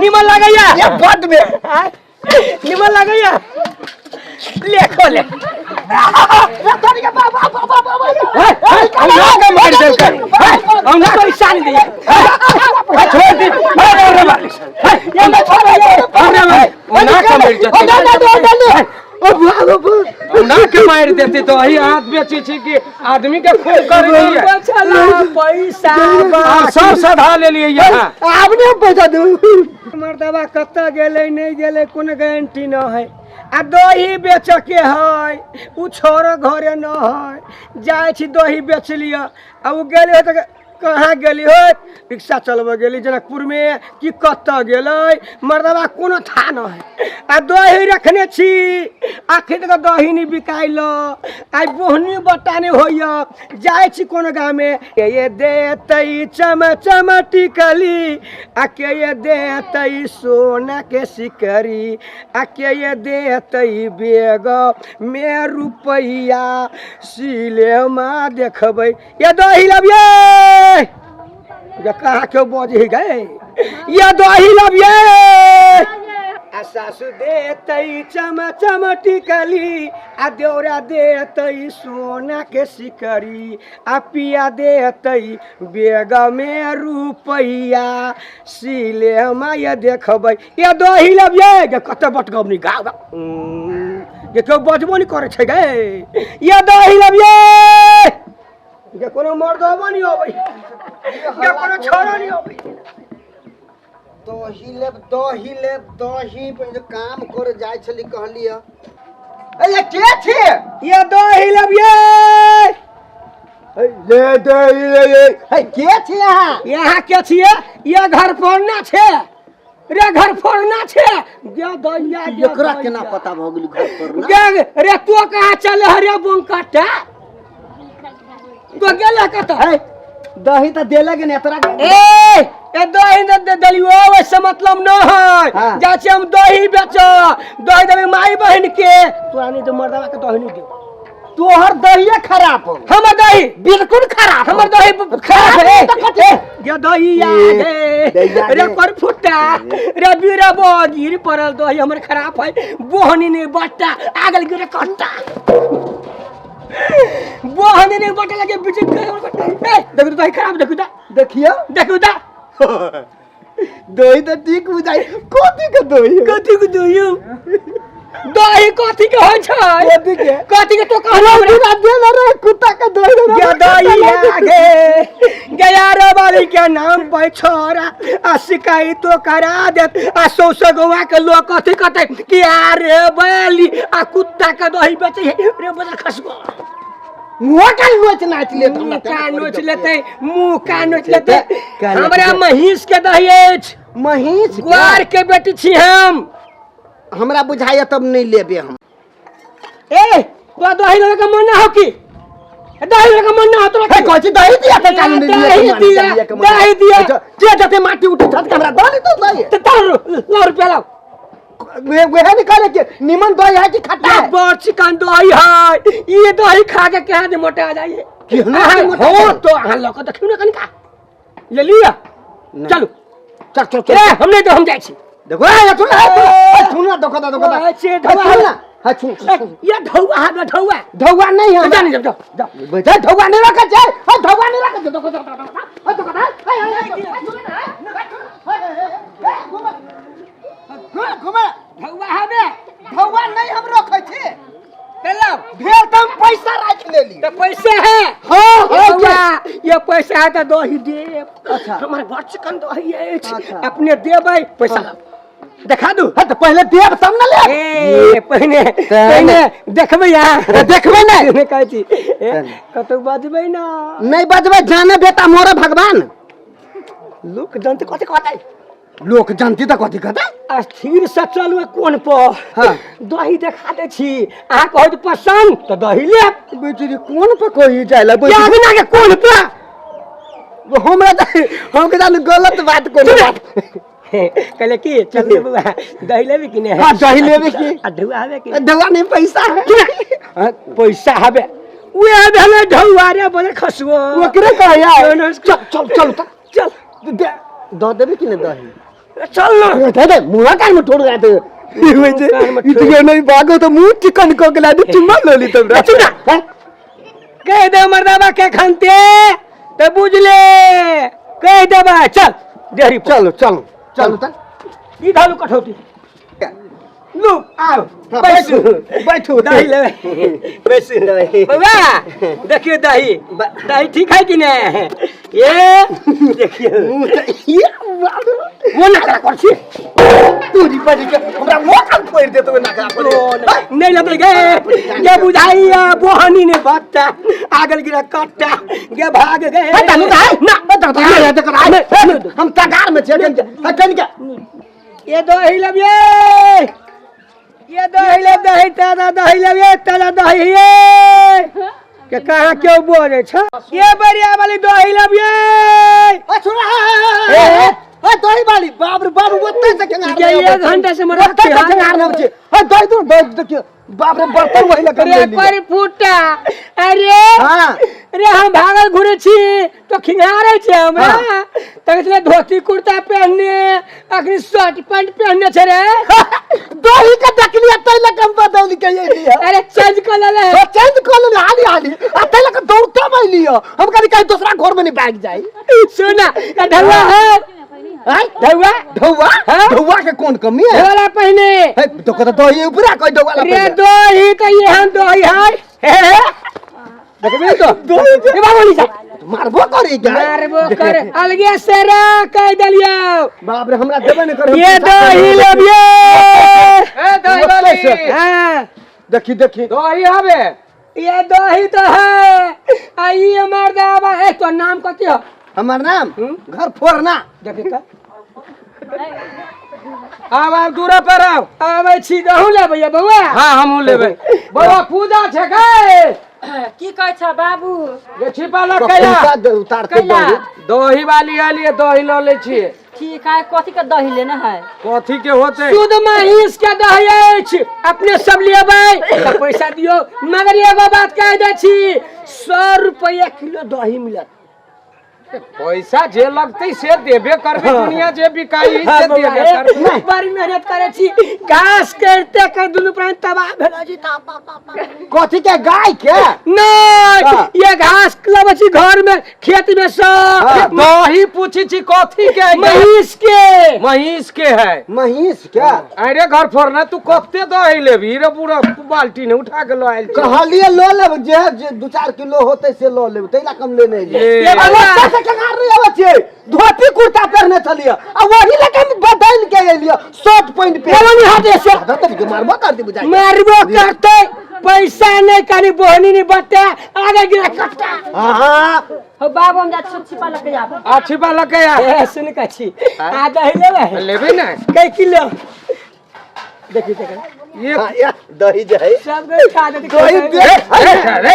निमन लागैया ये बड में निमन लागैया ले खो ले औना के मार दे कर औना पैसा नहीं दिया छोड़ दे मार रे मार ये मैं छोड़ अरे मार औना के मार देते औना के मार देते तो अही हाथ बेचे छी कि आदमी के खून कर दिए पैसा आ सब सधा ले लिए यहाँ आब ने पैसा दू मर्दबा कतऽ गेलै नहि गेलै कोनो गारंटी न है आ दही बेचके है उ छोरो घरे न है जाइ छी दही बेच लिअ आ उ गेलै तऽ कहाँ गेली हो रिक्शा चलबऽ गेली जनकपुरमे कि कतऽ गेलै मर्दबा कोनो था न है आ दही रखने छी अखन तक दही नहि बिकायल आइ बोहनी बट्टा नहि होइए जाइ छी कोनो गाममे के ये देतै चम चम टिकली आ के ये देतै सोना के सिकरी आ के ये देतै बेग मे रुपैआ सिलेमा देखबै ये दही लबियै ये कहाँ क्यों बजही गए ये दही लबियै आ सासु देतै चम चम टिकली आ देउरा देतै सोना के सिकरी आ पिया देतै बेग मे रुपैआ सिलेमा ये देखबै ये दही लबियै गे कते बटगबनी गाव गे केओ बजबो नहि करै छै गे ये दही लबियै गे कोनो मर्दबो नहि अबै गे कोनो छोरो नहि अबै दही लेब दही लेब दही पहिले काम करे जाइ छली कहलियै ए के छी ये दही लबियै ले दही ले ले हे के छी अहाँ यहाँ के छियै ये घर फोड़ना छै रे घर फोड़ना छै गे दैया गे एकरा दैया। केना पता भऽ गेल घर पर ना गे रे तू कहाँ चले हे रे बोंकटा तो गेले कतऽ हे दही तऽ देलक ने तोरा ए ए दही न दे देलियो ओहिसे मतलब न है हाँ। जाइ छियै हम दही बेच दही देबै माई बहिन के तोरा नहि दे मर्दवा के दही नहि दे तोहर दहिए खराब हो हमर दही बिल्कुल खराब हमर दही खराब है तऽ कथी? गे दही आ ए, गे दैया रे गे। कर फुटा रे बीरा गिर पड़ल दही हमर खराब है बोहनी नहीं बट्टा आगल गिरे कट्टा बोहनी नहीं बट्टा लगे बीच ए देखू तो दही खराब देखू ता देखियो देखू ता दही तऽ ठीक बुझाइ कथी के दही है? कथी के दही दही कथी के होइ छै कथी के? कथी के तो कहलो हमरा पूरा देल रहे कुत्ता के दही रहे। गदई आगे गया रे वाली के नाम पर छोरा आ शिकायत तो करा देत आ सौसे गौवा के लोग कथी कहते कि अरे बैली आ कुत्ता के दही बेचे है रे बदल खसबो मुँह का नोच नाच ले मुंह का नोच लेते मुंह का नोच लेते का हमरा महीष के दही अछि महीष के? ग्वार के बेटी छी हम हमरा बुझाइए तब नहीं लेबे हम ए तोरा दही लेवे के मन ना हो की दही लेवे के मन ना हो तोरा हे कहै छी दही दिया तऽ चालू नहीं दही दिया, दही दिया। जे जते माटी उठे छत के हमरा दही तो दही तो तार लाओ रुपया लाओ वे वेहे निकाले के निमन दही है कि खट्टा है बड़ चिकन दही है ये दही खा के केहन जे मोटा जाइए केहनो अहाँ जे मोटा हो जाइए। तो अहाँ लऽ कऽ देखियौ ने कनिका ले लिअ नहि। चलू चल चल चल ए हम नहि तऽ हम जाइ छी देखो ए सुन ए सुन ना देखो देखो ओ, से ए, धौआ सुन ना हाँ सुन ए, सुन। ये ढौआ है ढौआ धौआ नहीं है जा नहीं जाओ जाओ बेटा धौआ नहीं रखा जाए हाँ धौआ नहीं रखा देखो देखो देखो देखो देखो ए, ए, ए, ए, सुन ना, ए, सुन, ए, ए, ए, ए, घुमा। घुमा, घुमा। ढौआ हबे धौआ नहीं हम रखै छी लाओ भेल तऽ हम पैसा राखि लेली तो पैसे है हाँ, ये हाँ, बौआ, ये पैसा है तो दही देब अच्छा। हमारे बड़ चिकन दही अछि अच्छा। अपने देबै पैसा लाओ देखा दू हाँ तऽ पहिले देब तब ने लेब ए पहिने पहिने देखबै अहाँ देखबै नहि। नहि कहै छी ए, कतौ बजबै ना नहीं बजबै जाने बेटा मोरे भगवान लोक जनते कथी कहतै लोक जानती तऽ कथी कहतै स्थिर से चलू कोन पर हाँ। दही देखा दै छी अहाँ कहै पसंद तऽ दही लेब बेचारी कोन पर कोई जाय ला बैठ अगना के कोन पर हमरा हम के जानू गलत बात कोनो बात कहले की चल बउआ दही लेबी कि नहीं हाँ, दही लेबे की। आ ढुआ हबे कि दवा नहीं पैसा है हाँ, पैसा हबे उहे भेलै ढौआ रे बदल खसुओ ओकरे कहै चल चल चल चल चल दे दऽ देबे कि नहि दही चल ना। दे दे मुँह कान में ठोड़ गए थे। ई होइ छै ई तऽ नहीं भागो तऽ मुँह चिकन कऽ के लादी चुम्मा लऽ ली तब चुप ना। कह दे मर्दाबा के खनते तो बुझले कह देबा। चल डेहरी पर। चलो चलो चलो त ई धालू कठौती लू आओ बैसू बैठू। दही लेबै बैसू बउआ देखियो दही दही ठीक है कि नहीं? ये देखियो वो नखरा कर छी तोरी बड़ी के हमरा मुँह कान फोड़ि देतौ नखरा पर। नहीं लगते गे ये बुझाई बोहनी ने बट्टा आगल गिरा कट्टा गे भाग गए। ना हम तगार में छियै कन के। ये दही लबिए ये दही ले दही ताजा दही लबिए ताजा दही ये के कहाँ क्यों बोले छ ये बढ़िया वाली दही लबिए। ए दही वाली बाप रे बाप ओतै से खेंगार ये एक घंटा से मरा ओतै से खेंगार नै छै। ए दही दू दही देखियो बाप रे बर्तन वही लगा अरे पर फूटा। अरे हां अरे हम भागल घुरे छी तो खिंगारे छे हमरा। तखने धोती कुर्ता पहनने अखनी शर्ट पैंट पहनने छे रे। दही के देखलिए तै लग हम बदल के अइली। अरे चेंज कर ले। तो चेंज कर ले हाली हाली आ तै लग दौड़ते में अइली। हम कहली कहीं दूसरा घर में नहीं भाग जाई। सुना ढौआ है ढौआ ढौआ ढौआ के कौन कमी है? ढौआ पहने हे तो कहत दही ऊपरा कोई ढौआ ला रे दही तो ये हम दही है। देखबे तो दही ए बाबू नी जा मारबो करी गे मारबो कर अलगे से रे कह देलियो। बाप रे हमरा देबे न करे। ये दही लेबिए ए दही वाली। हां देखी देखी दही हवे ये दही तो है आई मर्दाबा। ए तो नाम कथि हो? हमर नाम घर फोड़ना। देखी त आब आब दूरा पर आव आबै छी। दहु लेबै बौआ? हां हमहु लेबै बौआ। पूजा छै गे की कहै छ बाबू? ये छिपा लग कैला उतारते दही दही वाली आलिए दही ल लै छियै। ठीक है कथी के दही लेना है? कथी के होते? शुद्ध महींस के दही अछि अपने सब लेबै त पैसा दियो। मगर एगो बात कह दै छी 100 रुपया किलो दही मिलत। पैसा जे लगते से देबे करबे। दुनिया जे बिकाई से देबे करबे। बड़ी मेहनत करे छी घास करते कर दुनू प्राणी तबाह भेल छी। कथी के गाय के? नहीं ये घास लबै छी घर में खेत में सब। दही पूछी छी कथी के? महींस के। महींस के है। महींस के? अरे घर फोड़ना तू कते दही लेबी रे? पूरा बाल्टी ने उठा के ल आयल। कहलिए ल लेब जे 2-4 किलो होते से ल लेब तैला कम लेने एलियै। धोती कुर्ता पहनने छलियै आ वही लगे बदल के एलियै शर्ट पैंट पहन। हाथ मारबो कर दी बुझाई मारबो करते पैसा नहीं कनी बोहनी नहीं बटे आगे गिरा कट्टा। हां हो बाबू हम जा छिपा लके आब। आ छिपा लके आ। ए सुन कछी आ दही लेबै? लेबै ना। कै किलो? देखी देखी ये दही जे है सब के खा दे। दही दे रे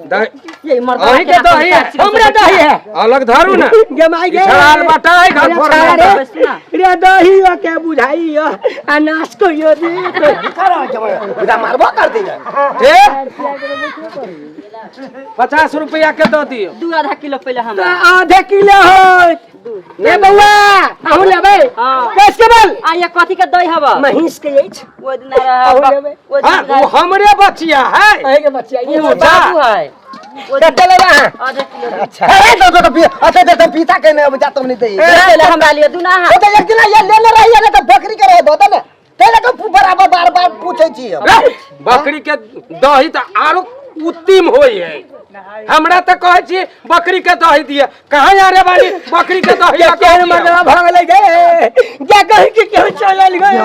दही ये मर्द अहीं के दही है। हमरा दही है अलग धरू ना गमाई गए छड़ाल बाटा है घर फोड़ना। रे दही के बुझाई आ नाश को यो दे बुझा मारबो कर दी ए 50 रुपया के दऽ दियो। 2.5 किलो पहले हमरा। आधे किलो होत ए बउआ अहूँ लेबै? कैसे बोल? आ ये कथी के दही हब? महींस के अछि। ओ दिन रहा ओ हमरे बचिया है। अहीं के बचिया ये बाबू है। कते लेबै अहाँ? आधे किलो। अच्छा अरे दो दो अच्छा दे तो पीता के नहीं जा तुम नहीं दे पहले हमरा लिए दुना। ओ तो एक दिन ये लेने रही है तो बकरी के रहे दो ने तैला के बराबर बार बार पूछै छी। बकरी के दही त आरो उत्तम होई है। हमरा त कहै छी बकरी के दही दिए कहाँ जा रे वाली बकरी के दही के केहन मर्दवा भऽ गेलै गे गे कहि के केहन चलल गए।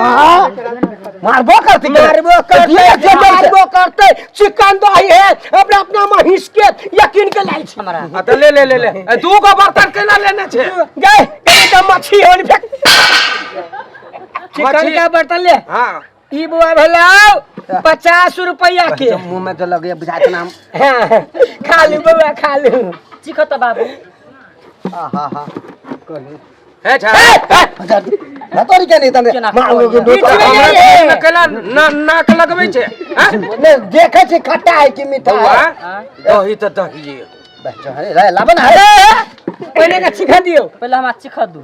मारबो करते मारबो करते मारबो करते। चिकन दही है अपना अपना महींस के यकीन के लाइ छी हमरा। हां त ले ले ले ले दू गो बर्तन केना लेने छे गे गे त मछली होन फेक चिकन का बर्तन ले। हां ई बुआ भेलौ 50 रुपया के। मुंह में तो लगे बुझात नाम। हां खा लू बउआ खा लू। चिखत बाबू। हां हां हे छा तोरी के नहीं तने केना नाक लगबै छे? ने देखै छी खट्टा है कि मीठा है? दही त दही रे लाबन है पहिले के चिखा दियो। पहिले हमरा चिखा दू।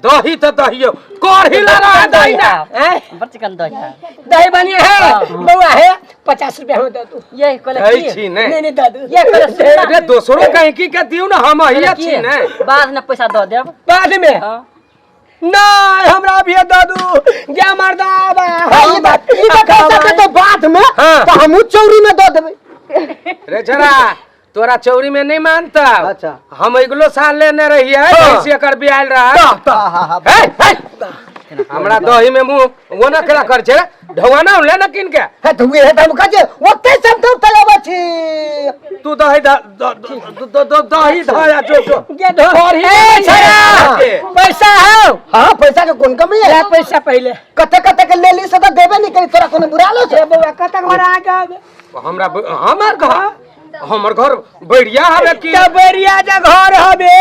दही त दहियो करही ला रहा दही ना। हैं? बड़ चिकन दही है। दही बनिए है बउआ है 50 रुपया हम दे दू। ये कहले दही की छी ने। नहीं नहीं दे दू। ये कहले सुन अरे दोसरो गहिकी के दियौ ना, हम कहले अहिया की? छी ने। बाद में पैसा दऽ देब। बाद में हाँ। नहीं हमरा अभी दे दू गे मर्दाबा। ई बात ई बात पैसा के तो बाद में हाँ। तो हमहू चौरी में दऽ देबै। रे छोरा तोरा चौरी में नहीं मानता। अच्छा। हम अगलो साल लेने रहिए ऐसे एकर बियाल रहा। हाँ, हे, हे। हमरा दही में मुंह वो ना केला कर छे ढौआ ना ले ना किन के। हे तो उहे तऽ हम कहै छियै ओते सब तो तलाबै छी। तू दही दही धया जो जो गे धो। करही ए छोरा पैसा हौ। हाँ पैसा के कोन कमी है? ले पैसा पहिले। कते कते के लेली से तऽ देबे नहीं करी, तोरा कोनो बुरा लो ए बउआ कतक घर आ गए? हमरा हमर घर, हमर घर बढ़िया हवे की? त बरिया जे घर हवे,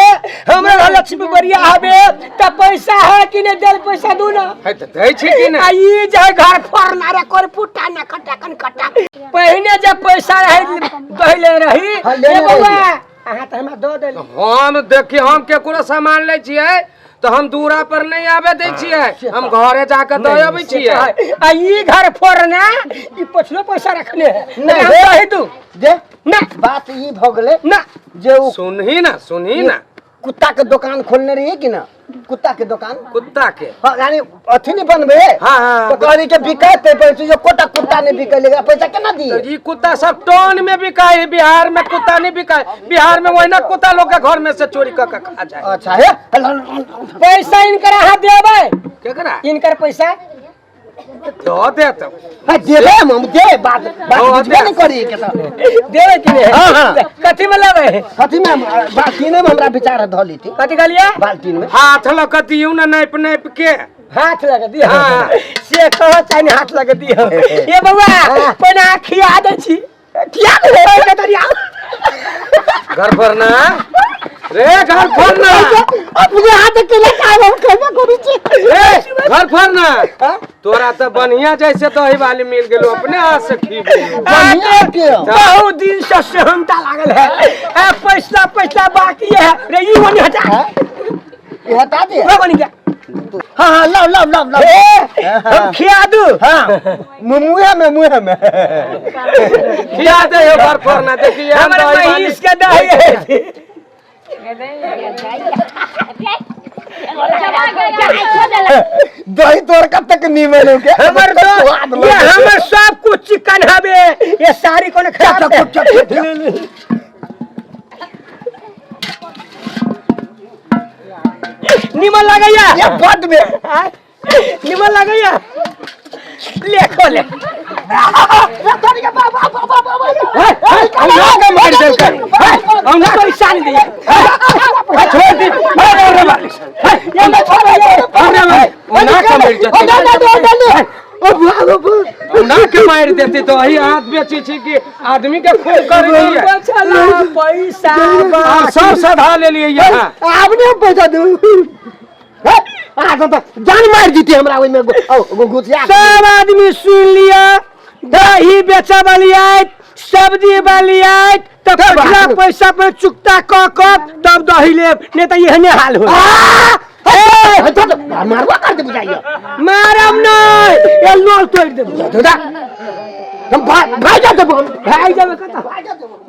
हमरा घर लक्ष्मी बरिया हवे त पैसा है कि नहीं? देल पैसा दू ना। है त दै छी कि आ ने? ई जे घर फोड़ना रे कर पुटा ना कटा कन कटा। पहिने जे पैसा रहे दही ले रही। हाँ, लेने ए बउआ रही। अहाँ त हमरा दऽ देली। हम देखी हम केकरो सामान लै छियै तो हम दूरा पर नहीं आवे दै छियै, हम घरे जाके दऽ अबै छियै। आ ई घर फोड़ना ई पछलो पैसा रखने है। नहीं, हम दे। दही दू जे ना बात ई भऽ गेलै ना। जे उ सुनही ना सुनही ना। कुत्ता के दुकान खोलने रहिए कि ना? कुत्ता के दुकान, कुत्ता के हाँ यानी अथी नहीं बनबे। हाँ, हाँ, तो कहली के बिकैते पैसा जो कोटा कुत्ता नहीं बिकै पैसा केना तो दिए? ई कुत्ता सब टोन में बिकाय, बिहार में कुत्ता नहीं बिकाय। बिहार में वही कुत्ता लोग के घर में से चोरी कर के खा जाए। अच्छा हे पैसा इनकर अहाँ देबै? केकरा इनकर पैसा दऽ देत। हाँ देबे हम दे बात बात हाँ, बुझबे दे। नहीं करी के तो देबै कि नहीं? हाँ, हाँ। कथी में लेबै? कथी में बाल्टीन में हमरा विचार धऽ लेती। कथी कहलिए? बाल्टीन में हाथ लऽ के दियौ ना नापि नापि के। हाथ लगा दियो। हाँ। से कह चाहे नहीं हाथ लगा दियो। ए बउआ पहिने अहाँ खिया दै छी। खिया दे पैसा तोरी आओ। घर पर ना रे घर पर ना अपने हाथ के ले आब हम कहबे करै छी। रे घर पर ना तोरा तो बढ़िया जैसे दही वाली मिल गेलो अपने हाथ से खीबी। बढ़िया के बहुत दिन से सेहनता लागल है। ए पैसा पैसा बाकी है रे ई वनी हटा। ई हटा दे वो बनी गया। हाँ हाँ लाओ लाओ लाओ लाओ। ए हम खिया दू। हाँ मुँहे में मुँहे में खिया दे हो घर पर ना देखिए हम हमारे दही वाली महीष के दही है। दही तोर कब तक नीमन हो के हमर तो ये हमर सब कुछ चिकन हवे ये सारी कोनो खराब है। निमन लगैया ये बड में निमन लगैया ले खो ले। औना के मारि देलकै। औना पैसा नहीं दिया। छोड़ दी अरे रे ये मैं छोड़ ये। अरे औना के मारि देतै। औना के मारि देतै तो अही हाथ बेचै छी कि आदमी के खून कर दिए। बचला पैसा और सब सधा लेलिए यहाँ। आब नहीं पैसा दू जान मार दीती हमरा ओहिमे घुसिया। सब आदमी सुन लिया दही बेचे वाली आयत सब्जी वाली आयत तब पिछला पैसा पर चुकता क क तब दही लेब नहीं तो एहने हाल हो। मारवा कर दे बुझाइयो। मारब नहीं ये लोल तोड़ देब। हम भाग जा देबो हम भाग जाबे कतऽ? भाग जा देबो।